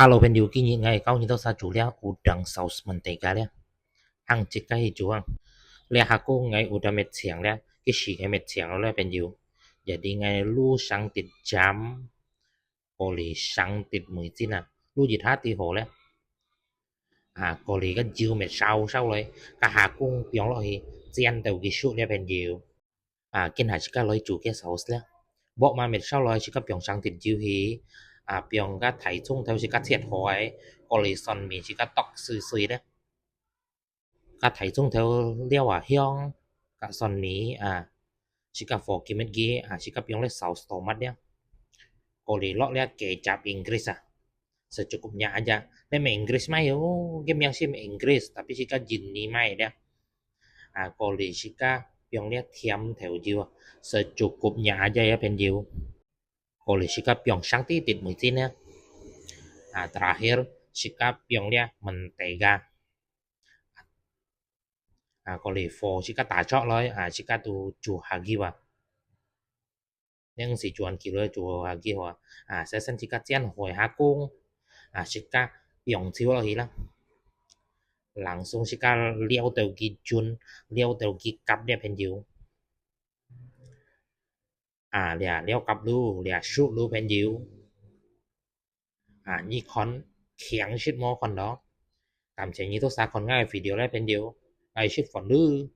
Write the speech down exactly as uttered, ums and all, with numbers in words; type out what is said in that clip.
Hello朋友，今日𠊎教你兜儕做這udang sauce mentega咧。行，即刻去做啊！這下个𠊎udang乜淨咧，佢洗个乜淨了咧朋友。Jadi𠊎摎生滴醬，過來生滴味精啊，摎一下就好咧。啊，過來个油乜燒燒來，个蝦公放落去，煎到佢熟咧朋友。 啊，今下自家來做个sauce咧。鑊嘛乜燒來，自家放生滴油去，啊，放个大蔥頭自家切好个，過來蒜尾自家剁碎碎咧。个大蔥頭燎啊香，个蒜尾啊，自家火撳佢，啊，自家放咧sauce tomat咧。過來落咧kecap Inggris啊。 Secukupnya aja。這乜Inggris賣哦，个名係乜Inggris，tapi係个印尼賣个。啊，過來自家放這甜豆油啊，secukupnya aja ya朋友。過來自家放生滴滴味精呢。啊，terakhir自家放這mentega。啊，過來火自家打著來，啊，自家都煮下去啊。 恁時轉佢來做下去好啊。啊，首先自家煎好蝦公，啊，自家放酒落去啦。Langsung自家燎到佢準，燎到佢合咧朋友。啊，這燎合了，這熟了朋友。 啊，你看，輕食無看到？感謝你兜儕看𠊎个video咧朋友，𠊎食飯了。